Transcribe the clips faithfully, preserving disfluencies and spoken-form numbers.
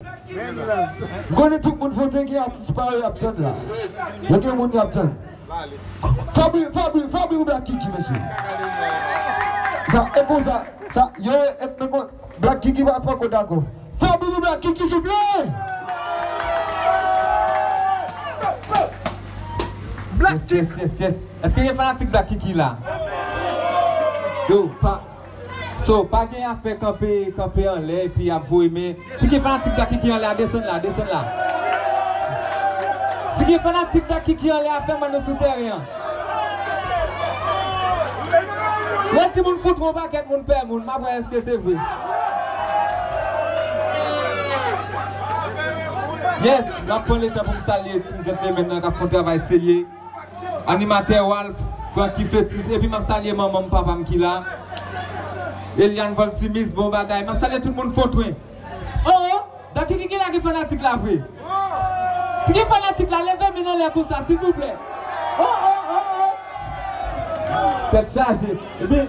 M konnen tout moun vote, gen atis pa yo y ap tann la. Yo gen moun y ap tann. Fabri, Fabri, Fabri pou Black Kiki, mesye. Sa, e konsa, sa, yo, e, men kon, Black Kiki pa, poko dakò. Fabri pou Black Kiki, souple! Black Kiki! Yes, yes, yes, yes. Èske gen fanatik Black Kiki la? Yo, pa, so, pa gen afè kanpe, kanpe anlè epi ap voye men. Si gen fanatik Black Kiki anlè a, desann la, desann la. Si gen fanatik Black Kiki anlè a, fè mwen nou sou tèren an. Lè timoun fout yon pakèt moun pè moun, m ap wè èske se vre. Yes, m ap pran letan pou m salye ti gentleman nan k ap fè yon travay serye. Animatè Walf, Francky Fetis, epi m ap salye manman m, papa m ki la. Eliane Voltimis, bon bagay. M ap salye tout moun Fotwen. Oh, oh, Black Kiki ki la gen fanatik la vre? Si gen fanatik la, leve men anlè konsa, silvouplè. Oh, oh, oh, oh. Tèt chaje. Ebyen,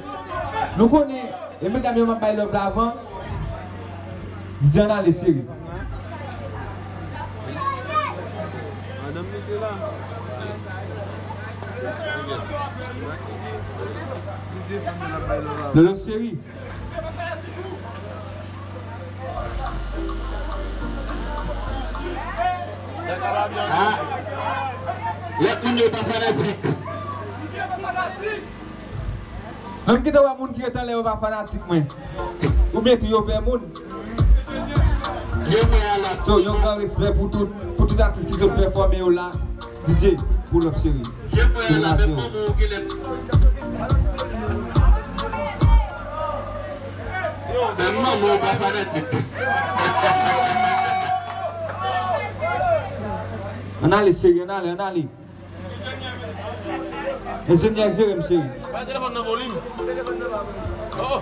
nou konnen, e medam yo m ap bay love la avan. Dijan ale, cheri. Madanm mesye la. Lolo, cheri. Ah. Lòt moun yo pa fanatik. Menm ki te wè moun ki ret anlè yo pa fanatik mwen. Oubyen tou yo pè moun. So, yon gran respè pou tout, pou tout atis ki sot pèfòme yo la. D J, pull up, cheri. Pou la, se ou. Menm manman w pa fanatik. Ann ale, cheri, ann ale, ann ale. Enjenyè, jere m, cheri. Bay telefòn nan volim. Oh.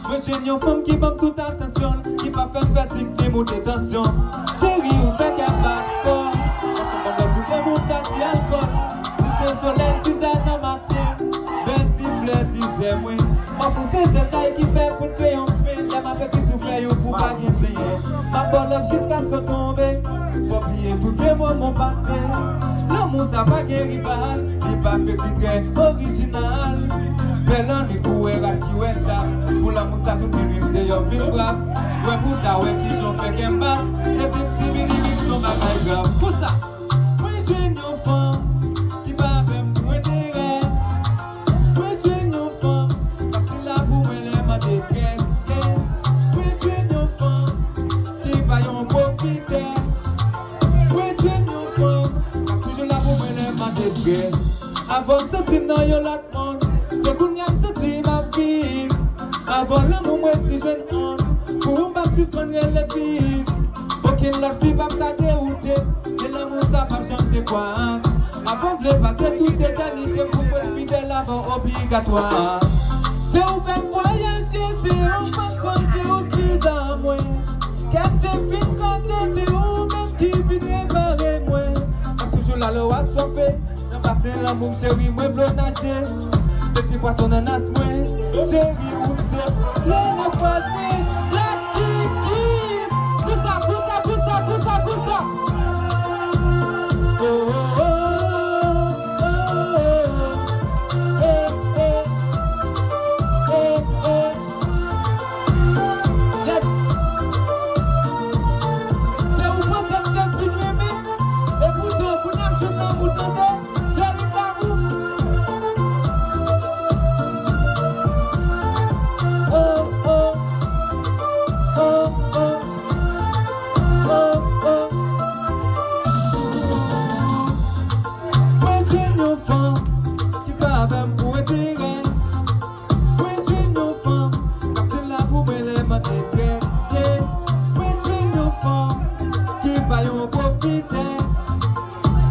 Mwen jwenn yon fanm ki ban m tout atansyon l, ki pa fè m fè sik ni moute tansyon. Cheri, ou fè kè m bat fò. Ansanm avè sou kè m ou ta di alkòl. Ou se solèy sizè nan maten. Bèl ti flè dizè mwen. M ofri w se sèl kay ki fè poud kreyon fen. Lè m avèk li si w fè yon kou pa gen plenyen. M ap ba w love jiskaske w tonbe. Fò w bliye tout vye moman pase. Lanmou sa pa gen rival. Li pa fake, li trè orijinal. Bèl annwit pou wè rat ki wè chat. Pou lanmou sa tout vin ri m deyò vin brap. Wè pou w ta wè kijan w fè kè m bat. Se ti, ti vini vin son bagay grav. Konsa. Mwen jwenn yon fanm ki pa avè m pou enterè. Mwen jwenn yon fanm k ap sila pou mwen lè m an detrès. Mwen jwenn yon fanm ki pa yon pwofitè. Mwen jwenn yon fanm k ap toujou la pou mwen lè m an detrès. Avan m santi m nan yon lòt Se kounye a m santi m ap viv. Avan lanmou m resi jwenn on. Pou ou m p ap sispann rele fi. Okenn lòt fi p ap ka dewoute. Men lanmou sa p ap janm dekwa. Avan m vle pase tout etènite pou mwen fidèl avan obligatwa. Se ou fè m vwayaje, se ou k pran kòm, se ou k viza mwen. Kè m te fin kraze, se ou menm ki vin repare mwen. M ap toujou la lè w aswafe. Nan basen lanmou m cheri, mwen vle w naje. Se ti pwason nan nas mwen, cheri, ou se lè n ap kwaze. Black Kiki. Konsa, konsa, konsa, konsa, konsa. Oh, oh, oh, oh, oh, oh. Eh, eh. Eh, eh. Yes. Se ou panse m te fin renmen. E poutan, kounye a m jwenn lanmou, tande. Cheri, damou. Oh, oh. Oh, oh. Oh, oh. Mwen jwenn yon fanm ki pa avè m pou enterè. Mwen jwenn yon fanm k ap sila pou mwen lè m an detrès. Yeah. Mwen jwenn yon fanm ki pa yon pwofitè.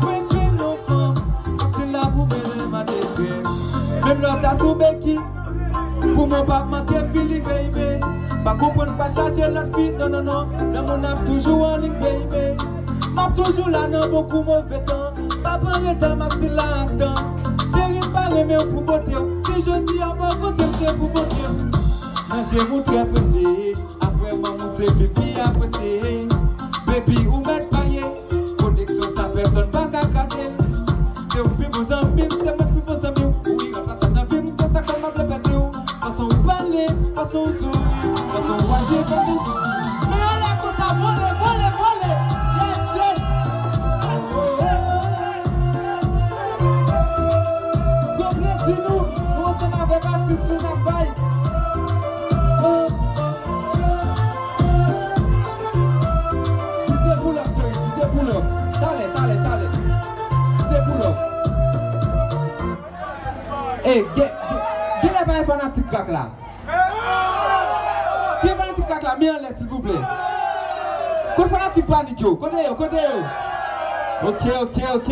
Mwen jwenn yon fanm k ap sila pou mwen lè m an detrès. Menm lè w ta sou beki, pou mwen w p ap manke feeling, baby. Pa konprann, pa chache lòt fi, non, non, non. Lanmou n ap toujou an liy, baby. M ap toujou la nan bon kou move tan. Pa pran reta, m ap di la ak tan. Cheri, m pa renmen w pou bote w. Si jodi a w pa kote m, se pou bote w. Nan je m ou trè prese. Apre manm ou se fi pi apresye. Baby, ou mèt pale. Koneksyon sa pèsòn pa ka kraze l. Se ou pi bon zanmi m, se mwen pi bon zanmi w. Ou iranplasab nan vi m, se sa k fè m pa vle pèdi w. Fason ou pale, fason ou souri, fason ou aji, fason. Men anlè konsa, vole, vole, vole. Yes, yes. Gwo plezi nou, nou ansanm avèk atis nou n ap bay. D J pull up, cheri, D J pull up. Talè, talè, talè. D J pull up. Ey, gen, gen, genlè pa gen fanatik Krak la. Si gen fanatik Krak la, men anlè, silvouplè. Kote fanatik Panik yo? Kote yo? Kote yo? Ok, ok, ok.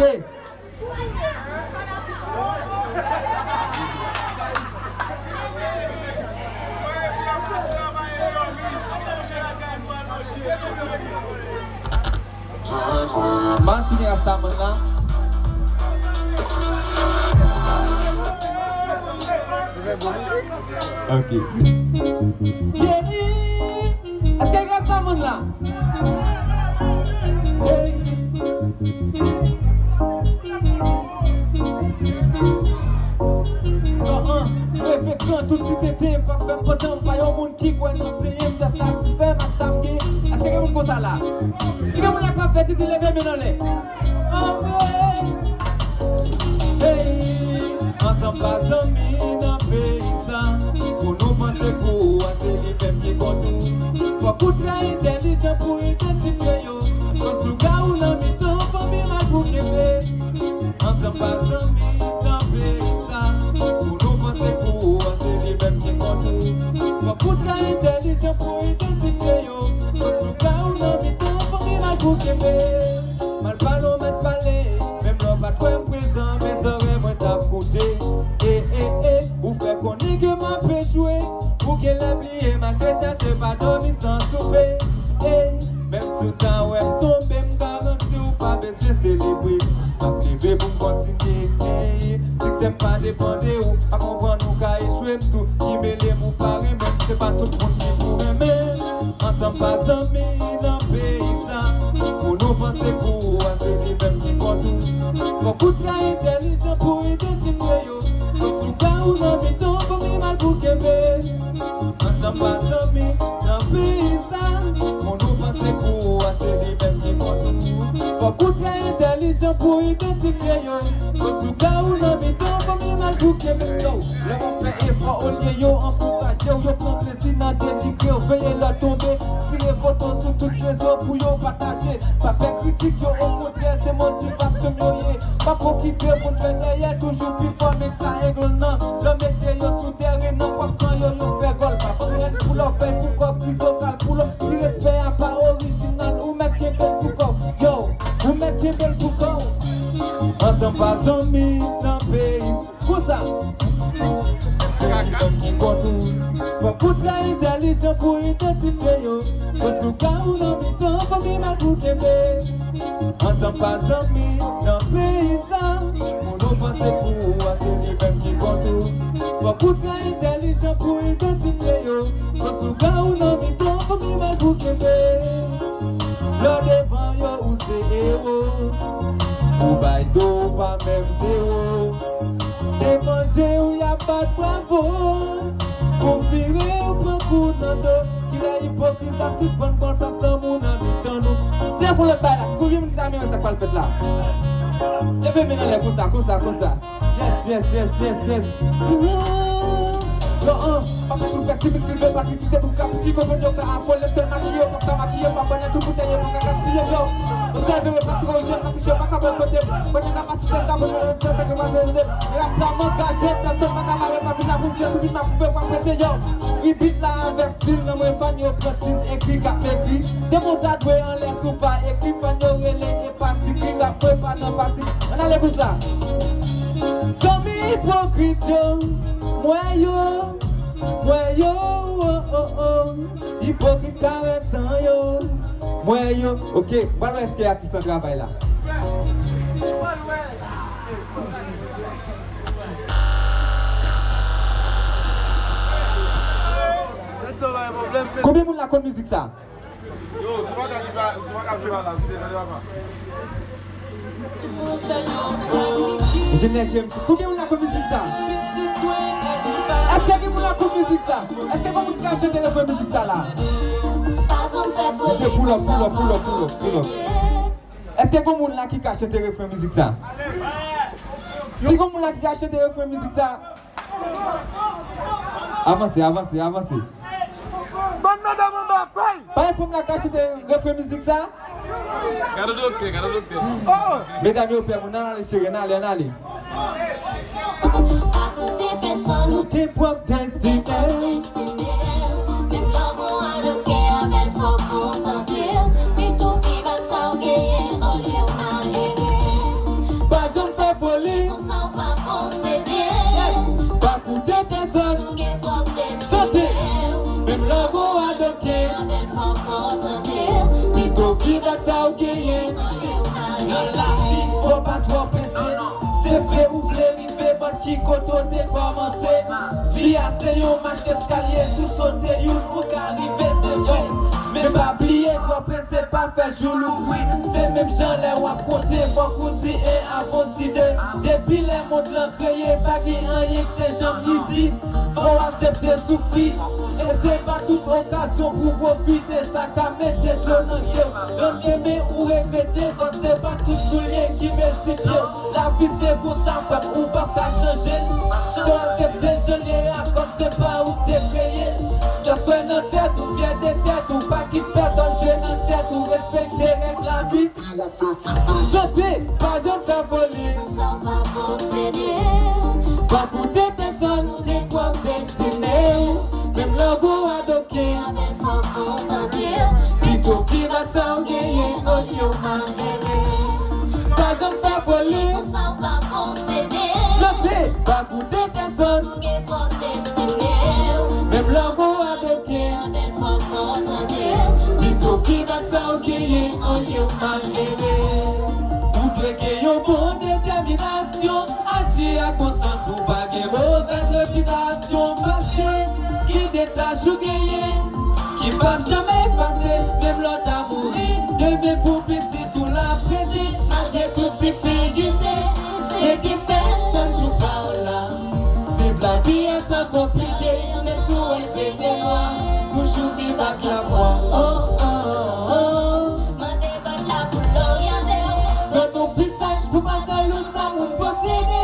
Martini Rastaman la. Ok. Kenny, èske Rastaman la? Hey. An, an, refleksyon, tout ti tenten, pa fè m pantan, m pa yon moun ki kwè nan plenyen, m just satisfè m ak sa m gen. Èske gen moun konsa la? Si gen moun la k pa fè tete, leve men n anlè. Anmwey! Hey! Ansanm pa zanmi nan peyi sa. Pou nou panse kou a, se li menm ki kont ou. Fòk ou trè entèlijan pou idantifye yo. Koz lougawou nan mitan fanmi mal pou kenbe. Ansanm pa zanmi nan peyi sa. Pou nou panse kou a, se li menm ki kont ou. Fòk ou trè entèlijan pou idantifye yo. Koz lougawou nan mitan fanmi mal pou kenbe. Mal pale w mèt pale, menm lè w pa t wè m prezan, men zòrèy mwen t ap koute. E, e, e, ou fè konnen ke m ap echwe. Ou genlè bliye mache chache pa dòmi san soupe. Ey, menm si w ta wè m tonbe, m garanti w pa bezwen selebre. M ap leve pou m kontinye. Ey, siksè m pa depann de ou. Pa konprann ou ka echwe m tou. Ki mele m ou pa renmen m, se pa tout moun ki pou renmen. Ansanm pa zanmi nan peyi sa. Pou nou panse kou a, se li menm ki kont ou. Fòk ou trè entèlijan pou idantifye yo. Fòk lougawou nan mitan fanmi mal pou kenbe. Ansanm pa zanmi nan peyi sa. Pou nou panse kou a, se li menm ki kont ou. Fòk ou trè entèlijan pou idantifye yo. Fòk lougawou nan mitan fanmi mal pou kenbe yo. Lè w ap fè efò, olye yo ankouraje w, yo pran plezi nan denigre w. Veye lè w tonbe, tire foto sou tout rezo pou yo pataje. Pa fè kritik yo, okontrè, se motivasyon m yo ye. Pa pran kite moun jwe dèyè, toujou pi fò, men sa egl nan. Lè w mete yo sou teren nan, w ap pran yo, yo fè gòl. Pa pran rèd pou lòvèy, pou kòb, kriz lokal pou lòv. Si respè a pa orijinal, ou mèt kenbe l pou kò w. Yo, ou mèt kenbe l pou kò w. Ansanm pa zanmi nan peyi. Konsa. Se li menm ki kont ou. Fòk ou trè entèlijan pou idantifye yo. Koz lougawou nan mitan fanmi mal pou kenbe. Ansanm pa zanmi nan peyi sa. Moun ou panse pou ou a, se li menm ki kont ou. Fòk ou trè entèlijan pou idantifye yo. Koz lougawou nan mitan fanmi mal pou kenbe. Lè w devan yo, ou se ewo. Ou bay do, ou pa menm zewo. Devan je w, y ap bat bravo. Kou vire, ou pran kou nan do. Kilè ipokriz la sispann pran plas lanmou nan mitan nou. Fè fon lòt bay la. Konbyen moun ki ta renmen wè sa k pral fèt la? Leve men n anlè konsa, konsa, konsa. Yes, yes, yes, yes, yes. Yo, an, pa fè tout pesimis ki vle patisite pou ka pou ki konprann yo ka afole, tèl makiye, pa ka makiye, pa bòne tout boutèy, yo pa ka gaspiye, yo. Obsève, repanse, korije, pa touche, pa ka bòykote. Mwen gen kapasite, m ka pwodui, mwen fè sa ke mwen vle. Rap la, m angaje, pèsòn pa ka bare, pa vin la pou m jwe sou bit, m ap pwouve, m ap prese, yo. Ri bit la avèk stil, nan mwen fan, yo pran tis, ekri, k ap ekri. Demoun ta dwe anlè si w pa ekri, fan yo rele, e pati ki rap, mwen pa nan pati. Ann ale pou sa. Zanmi ipokrit yo, m wè yo, m wè yo, oh, oh, oh. Ipokrit karesan yo, m wè yo. Ok, m pral wè èske atis lan travay la. Konbyen moun la konn mizik sa? Yo, sou bagay ki pa, sou bagay ki pa la, vite, tande papa. Enjenyè J M J, konbyen moun la konn mizik sa? Èske gen moun la konn mizik sa? Èske gen moun ki ka chante refren mizik sa la? Misye, pull up, pull up, pull up, pull up, pull up. Èske gen moun la ki ka chante refren mizik sa? Si gen moun la ki ka chante refren mizik sa, avanse, avanse, avanse. Bann madanm anba pay. Pa gen fanm la ka chante refren mizik sa? Gade doktè, gade doktè. Medam yo pè moun, ann ale cheri, ann ale, ann ale. Pa koute pèsonn, ou gen pwòp destine. Menm lè w gon adoken avè l, fò w kontante w. Pito w viv ak sa w genyen olye w malere. Pa janm fè foli. Konsa w pa posede. Pa koute pèsonn. Ou gen pwòp destine w. Menm lè w gon adoken avè l, fò w kontante w. Pito w viv ak sa w genyen. Nan lavi, fò w pa twò prese. Se vre ou vle rive, but ki kote w te kòmanse? Vi a se yon mach eskalye, si w sote youn, ou ka rive, se vre. Men pa bliye, twò prese pa fè jou louvri. Se menm jan lè w ap konte, fòk ou di en avan w di de. Depi lè mond lan kreye, pa gen anyen ki te janm izi. Fò w aksepte soufri. E se pa tout okazyon pou w pwofite, sa ka mete dlo nan zye w. Rann demen ou regrete, kòz se pa tout soulye ki mezi pye w. Lavi se konsa, frè m, ou p ap ka chanje l. Si w aksepte l jan l ye a, kòz se pa ou k te kreye l. Just kwè nan tèt ou, fyè de tèt ou, pa kit pèsonn jwe nan tèt ou, respekte règ lavi. Chante, pa janm fè foli. Sa w pa posede. Pa koute pèsonn, ou gen pwòp destine w. Menm lè w gon adoken avè l, fò w kontante w. Pito w viv ak sa w genyen olye w malere. Pa janm fè foli. Sa w pa posede. Chante, pa koute pèsonn. Ou gen pwòp destine w. Menm lè w gon adoken avè l, fò w kontante w. Pito w viv ak sa w genyen olye w malere. Ou dwe gen yon bon detèminasyon, aji ak bon sans pou w pa gen movèz repitasyon. Paske gen de tach ou genyen ki p ap janm efase, menm lè w ta mouri, demen pou pitit ou l ap rete. Malgre tout difikilte, e ki fè tann jou pa w la. Viv lavi a san konplike, menm si w wè l vle fè nwa, toujou viv ak lafwa. Oh, oh, oh, oh. Mande God la pou l oryante w. Donn ou pi saj pou pa jalou sa moun posede.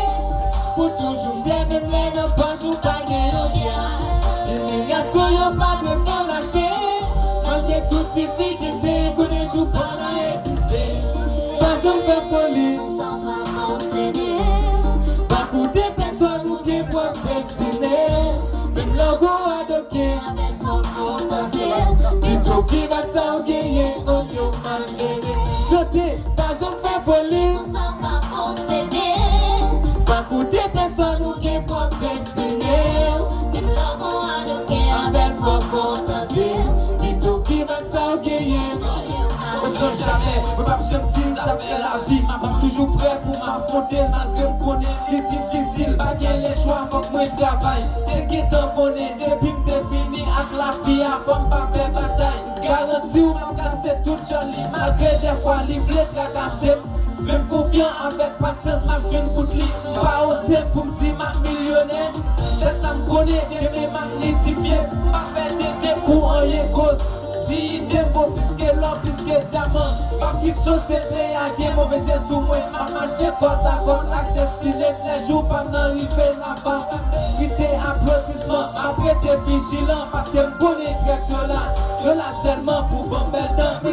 Pou toujou fyè menm lè nan pòch ou pa gen yon pyas. Imilyasyon yo pa dwe fè w lache. Malgre tout difikilte, konnen jou pa w la egziste. Pa janm fè foli. Sa w pa posede. Pa koute pèsonn, ou gen pwòp destine. Menm lè w gon adoken avè l, fò w kontante w. Pito w viv ak sa w genyen olye w malere. Chante, pa janm fè foli. Sa w pa posede. Pa koute pèsonn, ou gen pwòp destine w. Menm lè w gon adoken avè l, fò w kontante w. Pito w viv ak sa w genyen. Otan jamè, mwen p ap janm di zafè lavi. M ap toujou prè pou m afwonte l, malgre m konnen li difisil. Pa gen lechwa, fòk mwen travay. Te gentan konnen depi m te vini ak lavi a, fò m pa pè batay. Garanti w m ap kase tout djòl li, malgre dèfwa li vle trakase m. Men m konfyan avèk pasyans m ap jwenn bout li. M pa oze pou m di m ap milyonè. Sèl sa m konnen, demen m ap nidifye. M pa fè tenten pou anyen, koz diyite m vo plis ke lò, plis ke dyaman. M ap kite sosyete a gen move zye sou mwen. M ap mache kòtakòt ak destine m. Lè jou pa m nan rive, n ap ba m merite aplodisman. M ap rete vijilan, paske m konnen trèt yo la. Yo la sèlman pou ban m bèl dan.